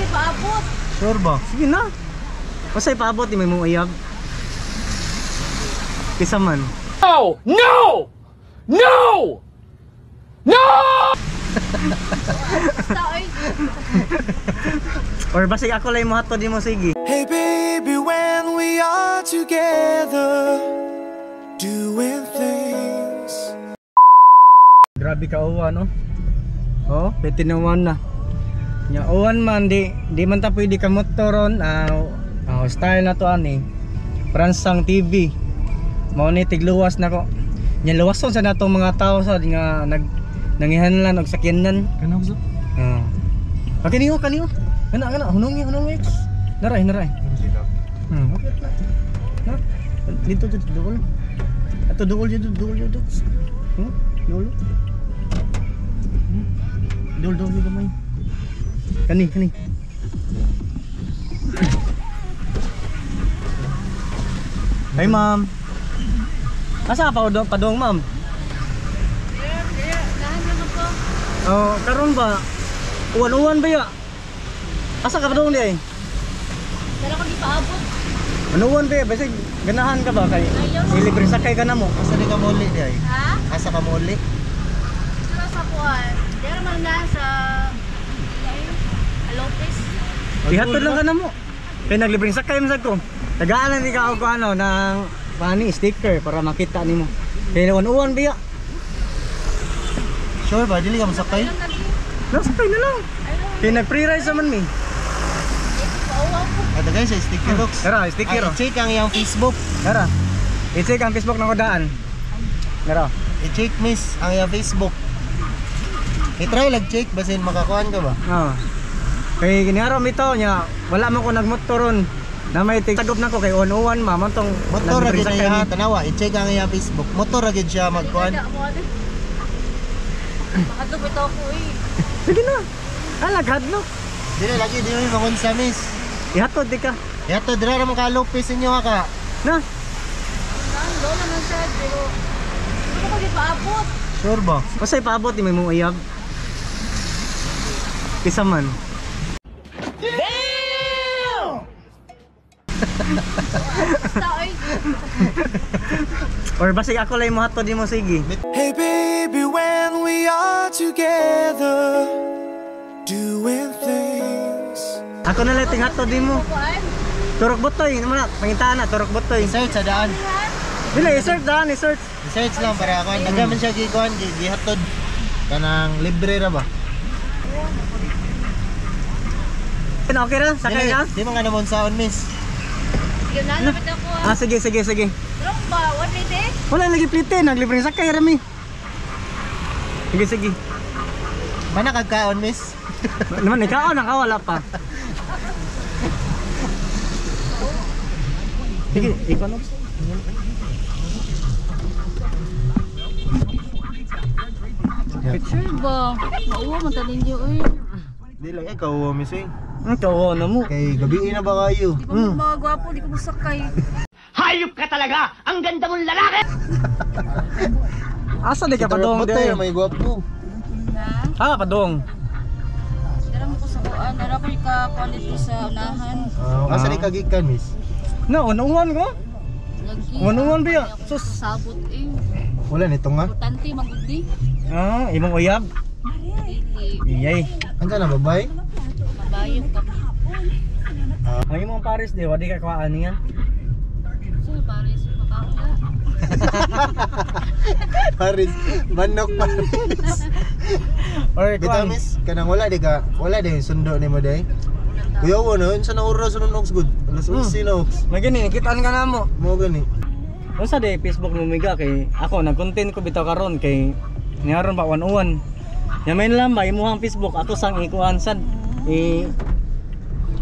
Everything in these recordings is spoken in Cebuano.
Gipaabot. Sure ba? Sige na. Basta ipaabot ni may mong uyab. Kisa man. No! No! No! No! Basta oy. Or basig ako lang mo di mo sige. Hey baby, when we are together, doing things. Grabe ka uwan, no? Oh, pwede na uwan na. Nya uwan man di man ta pwede ka motoron, style na to ani. Pransang TV. Mao ni tigluwas nako. Nya luwason sa natong mga tao sa nga nag nangihanlan og sakyanan. Kanang sa? Ah. Okay niyo kaniyo. Kana kana hunong hunong. Naray naray. Okay na. Na. Dito dito duol. Ato duol dito duol dito. Duol. Duol duol dito gamay. Kani kani. Hey, ma'am. Asa pa do padong, ma'am? Nahan lang ako. Oh, karon ba? Uwan-uwan ba ya? Asa ka padong di ay? Dala ko gipaabot. Uwan ba ya? Basig ganahan ka ba kay Ayaw. ilibre sakay ka na mo. Asa di ka muli di ay? Ha? Asa ka muli? Dito na sa kuan. Dira man na sa Alopes. Ihatod lang ka na mo. Kay naglibreng sakay man sad ko. Tagaan lang di ka og ano ng pani sticker para makita nimo. Kay uwan-uwan ba ya? Sure ba? Dili ka masakay? Ayaw lagi. Nasakay na lang. Kay nag free ride sa man mi. Pauwaw ko. Ato guys, sa sticker box. Tara, sticker. Ah, i-check ang iyang Facebook. Tara. I-check ang Facebook ng kudaan. Tara. I-check, miss, ang iyang Facebook. I-try lang check basin makakuan ka ba? Oo. Kay giniharom ito niya, wala man ko nagmotoron. Na may tigtagop na ko kay uwan-uwan ma man tong Motor ra naglibreng gid na sakay iya, mi. tanawa, i-check ang iyang Facebook. Motor ra gid siya magkuan. Wala mo ate. Makadlok ito ako eh. Sige na. Ah, naghadlok. Dili lagi di mo makunsa, miss. Ihatod di ka. Yato dira ra mo ka Lopez inyo ha ka. Na. Nahan doon naman siya pero hindi ko gipaabot. Sure ba? Basta ipaabot ni may mong uyab. Kisa man. Basta oy. Or basig ako lang mo hatod di mo sige. Hey baby, when we are together, doing things. Ako na lang tinghatod di mo. Kuan. Turok butoy naman na, pangitaan na turok butoy. I-search sa daan. Dili i-search daan, i-search. I-search lang para kuan. Daghan man siya gikuan, gihatod kanang libre ra ba? Okay ra, sakay Dili- ka? Di man ka namon saon, miss. Sige na naman ako Ah, ah. sige sige sige. Drop ba? What lady? Wala lagi plite, naglibreng sakay ra mi. Sige sige. Mana kagkaon, miss? Naman ikaw nakawala pa. Sige, ikaw na. Sure ba? Mauwa man ta ninyo eh. Di lang ikaw, miss eh. Ang kawa na mo. Kay gabi na ba kayo? Di ko mm. Mga gwapo, di ko masakay. Asa di ka padong di? Butoy, may gwapo. Na? Ah, padong. Dara mo ko sa kuan, dara ko ka kuan dito sa unahan. Asa di ka gikan, miss? No, unuan ko. Lagi. Unuan ba ya? Sus. Sus. Sabot eh. Wala nito nga. Importante magudi. Ah, imong uyab. Dili. Iyay. Andiyan na babay? Mabayog ka. Ang imong Paris di, wadi ka kuhaan niya. So pares makaon na. Paris, manok Paris. Or Bitaw kuan. miss, kanang wala di ka, wala di sundo nimo day. Kuya wo no, unsa na oras nun ox good? Alas 11 na ox. May gani nakitaan ka na mo. Mo gani. Unsa di Facebook mo miga kay ako nag-content ko bitaw karon kay niharon pa 101. Yamain lang ba imuhang Facebook ako sang ikuan sad. I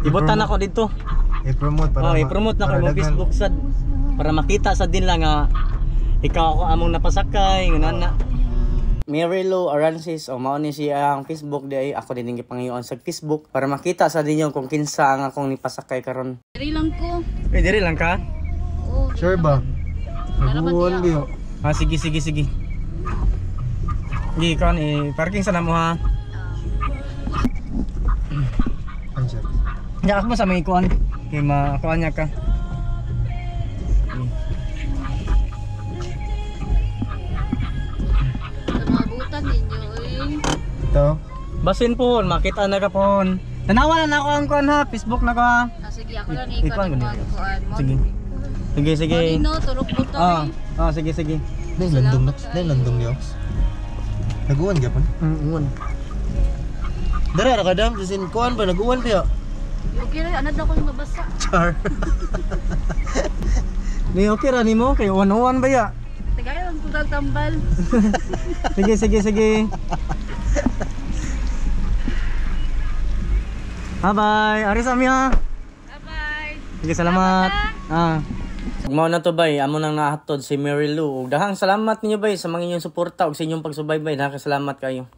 ibutan ako dito. I-promote para Oh, i-promote na ko para imong daghan. Facebook sad para makita sad din lang nga ikaw ako among napasakay ngana na. Mary Lou Arancis o mao ni siya ang Facebook di ay ako din gipangayuan sa Facebook para makita sa ninyo kung kinsa ang akong nipasakay karon. Diri lang ko. Eh diri lang ka? Oo. Sure ba? Dara ba Nagbuwan diya? biyo. Ah, sige sige sige. Sige, kon i-parking sa namo ha. Ano sir? Ya ako sa may kuan. Kay makuan niya ka. Sa mga butan ninyo eh. Ito. Basin po, makita na ka po. Tanawa na nako ang kuan ha, Facebook na ko ha. Ah, sige, ako lang Ikuan ikuan ko kuan nila. kuan. Sige. Sige, sige. Morino, turok buto Ah, eh. ah, sige, sige. Dahil landong na. Dahil landong niyo. Naguwan gyapon. Uwan. Dara ra kadam bisin kuan ba naguwan pa ya. Okay ra, anad ako yung mabasa. Char. Ni okay ra nimo kay uwan-uwan ba ya? Tagay lang tugal tambal. Sige, sige, sige. Bye-bye. Ari sa mi ha. Bye-bye. Sige, salamat. Ah. Mao na to bay, amo nang nahatod si Mary Lou. Ug daghang salamat ninyo bay sa mga inyong suporta ug sa inyong pagsubaybay. Daghang salamat kayo.